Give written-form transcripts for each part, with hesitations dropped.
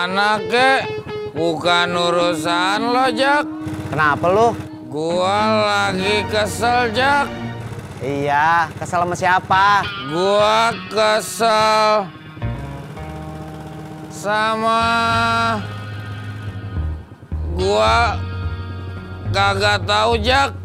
Kemana kek? Bukan urusan lo, Jak. Kenapa lu? Gua lagi kesel, Jak. Iya, kesel sama siapa? Gua kesel sama gua kagak tahu, Jak.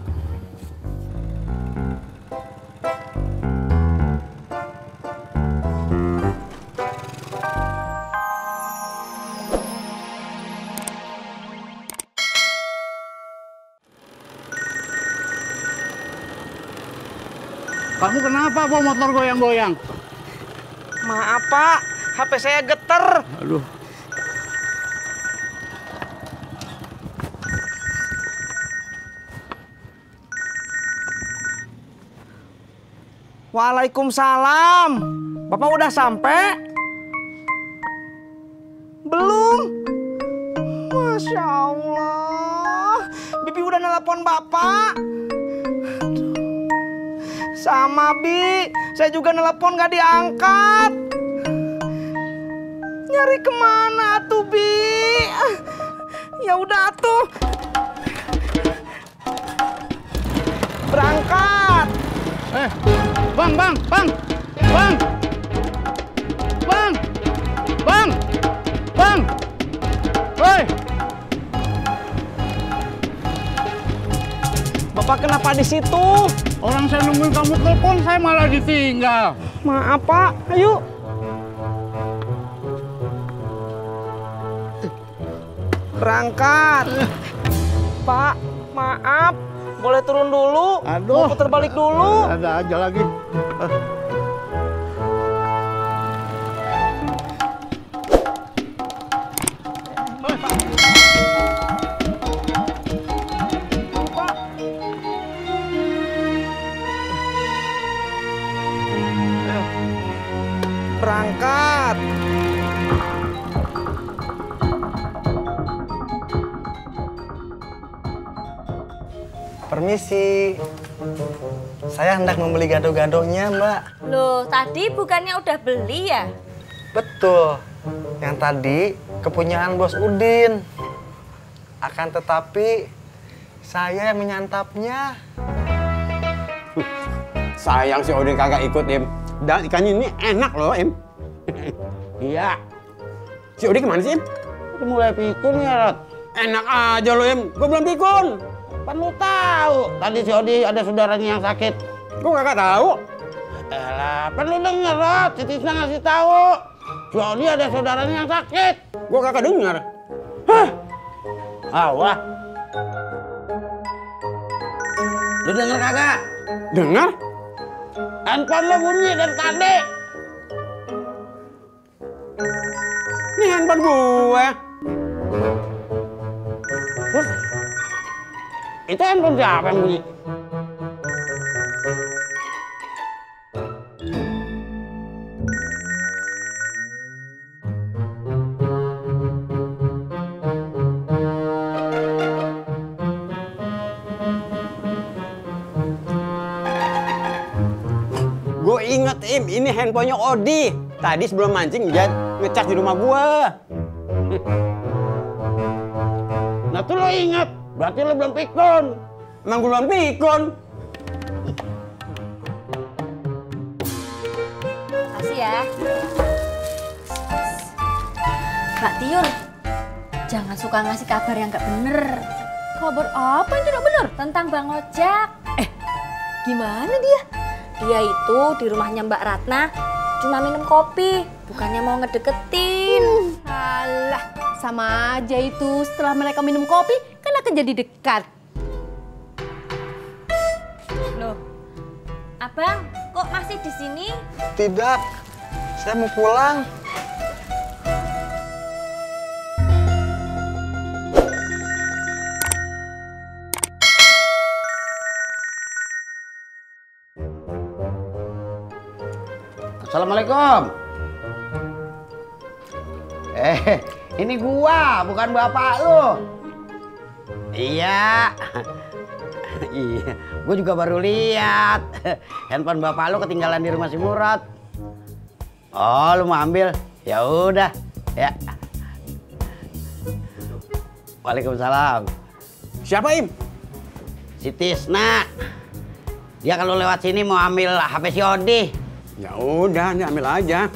Kamu kenapa bawa motor goyang-goyang? Maaf, Pak. HP saya geter. Aduh. Waalaikumsalam. Bapak udah sampai? Belum? Masya Allah. Bibi udah nelpon Bapak. Sama, Bi. Saya juga nelpon gak diangkat. Nyari kemana tuh, Bi? Ya udah tuh. Berangkat. Bang. Woi. Bapak kenapa di situ? Orang saya nungguin kamu telepon, saya malah ditinggal. Maaf, Pak. Ayo. Berangkat. Pak, maaf. Boleh turun dulu? Aduh. Mau putar balik dulu? Ada aja lagi. Berangkat. Permisi. Saya hendak membeli gado-gadonya, Mbak. Loh, tadi bukannya udah beli ya? Betul. Yang tadi kepunyaan Bos Udin. Akan tetapi saya yang menyantapnya. Sayang si Udin kagak ikut, Im. Dan ikannya ini enak loh, Im. Iya. Si Udin kemana sih, Im? Udah mulai pikun ya, Rat. Enak aja lo, Im. Gue belum pikun. Kan lu tahu tadi si Odi ada saudaranya yang sakit. Gue kagak tahu. Elah, perlu denger, Rat. Si Tisna ngasih tahu. Si Odi ada saudaranya yang sakit. Gue kagak dengar. Hah? Awah. Lu denger kagak? Dengar? Handphone lo bunyi dari tadi. Ini handphone gue. Terus itu handphone siapa yang bunyi? Gue inget, Im. Ini handphonenya Odi. Tadi sebelum mancing dia ngecas di rumah gue. Nah tuh lo inget. Berarti lo belum pikun. Emang gue belum pikun. Kasih ya. Mbak Tiur, jangan suka ngasih kabar yang gak bener. Kabar apa yang tidak bener? Tentang Bang Ojak. Gimana dia? Dia itu di rumahnya Mbak Ratna cuma minum kopi, bukannya mau ngedeketin. Alah, sama aja itu. Setelah mereka minum kopi, kan akan jadi dekat. Loh, Abang, kok masih di sini? Tidak. Saya mau pulang. Assalamualaikum. Ini gua, bukan bapak lu. Iya. Iya, gue juga baru lihat. Handphone bapak lu ketinggalan di rumah si Murad. Oh, lu mau ambil? Ya udah, ya. Waalaikumsalam. Siapa, Im? Si Tisna. Dia kalau lewat sini mau ambil HP si Odi. Ya udah, nih ambil aja.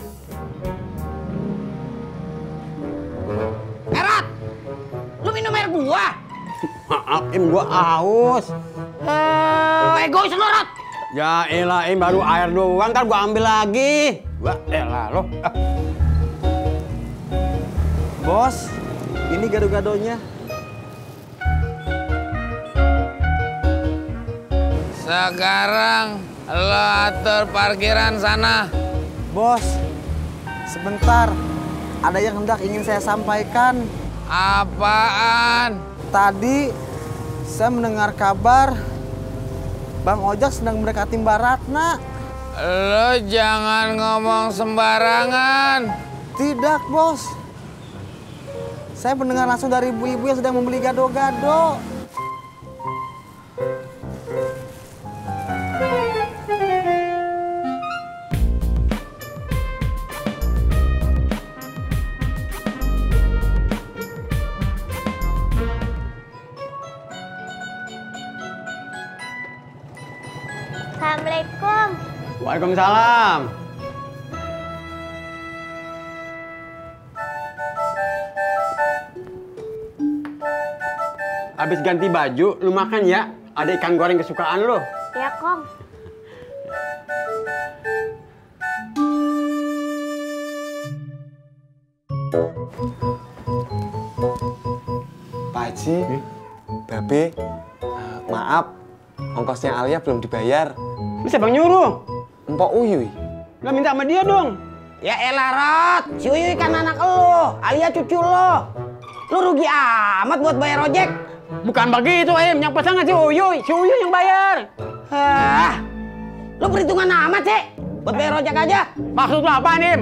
Erot! Lu minum air gua? Maaf, Im, gua haus. Egois lu, Rot! Ya elah, Im, baru air doang, ntar gua ambil lagi. Wah, elah lo. Bos, ini gado-gadonya. Sekarang lo atur parkiran sana. Bos, sebentar. Ada yang hendak ingin saya sampaikan. Apaan? Tadi saya mendengar kabar Bang Ojak sedang mendekati Mbak Ratna. Lo jangan ngomong sembarangan. Tidak, Bos. Saya mendengar langsung dari ibu-ibu yang sedang membeli gado-gado. Assalamualaikum. Waalaikumsalam. Habis ganti baju, lu makan ya. Ada ikan goreng kesukaan lu. Ya, Kong. Pak Haji, Babe, maaf, ongkosnya Alia belum dibayar. Lu siapa yang nyuruh? Empok Uyuy. Lu minta sama dia dong. Ya elah, Rot! Si Uyuy kan anak lo, Alia cucu lo. Lu rugi amat buat bayar ojek. Bukan begitu, Im. Yang pesan si Uyuy. Si Uyuy yang bayar. Hah? Lu perhitungan amat sih? Buat bayar ojek aja. Maksud lu apaan, Im?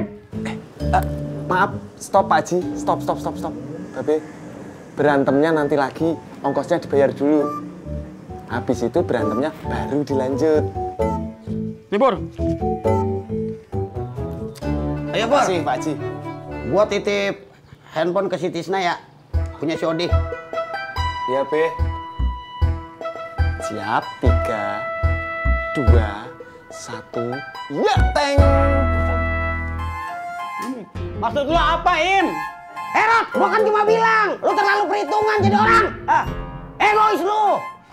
Maaf, stop Pak Haji, stop. Babe, berantemnya nanti lagi, ongkosnya dibayar dulu. Habis itu berantemnya baru dilanjut. Nih, Pur. Ayo, Pur. Makasih, Pak Haji. Gua titip handphone ke si Tisna ya. Punya si Odi. Iya, Be. Siap, 3, 2, 1. Ya, teng! Maksud lu apa, Im? Rot, gua kan cuma bilang, lu terlalu perhitungan jadi orang. Egois lu.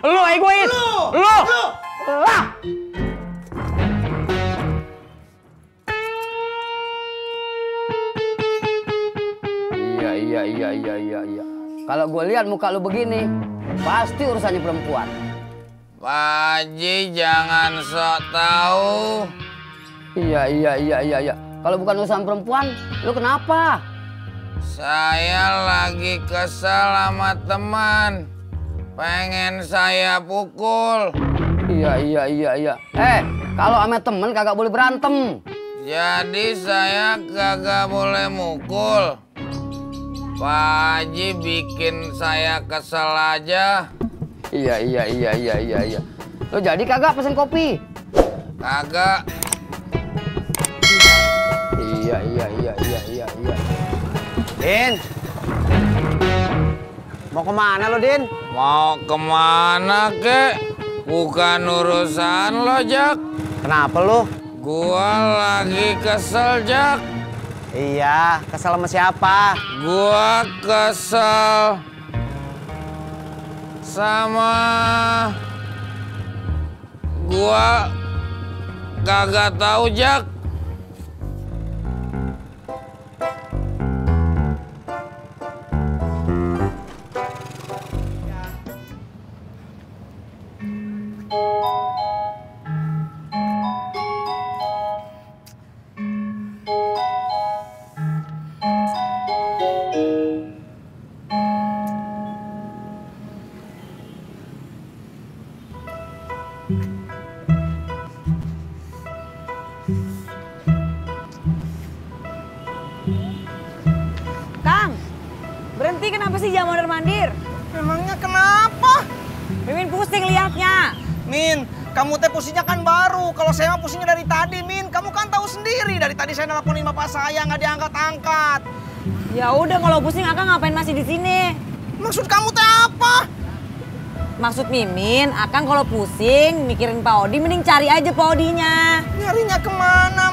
Lu egois. Lu. Lah. Iya. Kalau gue lihat muka lu begini, pasti urusannya perempuan. Pak Haji jangan sok tahu. Iya. Kalau bukan urusan perempuan, lu kenapa? Saya lagi kesel sama teman. Pengen saya pukul. Iya. Kalau sama temen kagak boleh berantem. Jadi saya kagak boleh mukul. Pak Haji bikin saya kesel aja. Iya. Lu jadi kagak pesen kopi? Kagak. Iya. Din. Mau kemana lo, Din? Mau kemana kek? Bukan urusan lo, Jak. Kenapa lu? Gua lagi kesel, Jak. Iya, kesel sama siapa? Gua kesel sama gua kagak tahu, Jak. Kang, berhenti kenapa sih jangan mondar-mandir? Memangnya kenapa? Mimin pusing liatnya. Min, kamu teh pusingnya kan baru. Kalau saya mah pusingnya dari tadi, Min. Kamu kan tahu sendiri. Dari tadi saya nelponin bapak saya, nggak diangkat-angkat. Ya udah kalau pusing Akang ngapain masih di sini? Maksud kamu teh apa? Maksud Mimin, Akang kalau pusing mikirin Pak Odi, mending cari aja Pak Odinya. Nyarinya kemana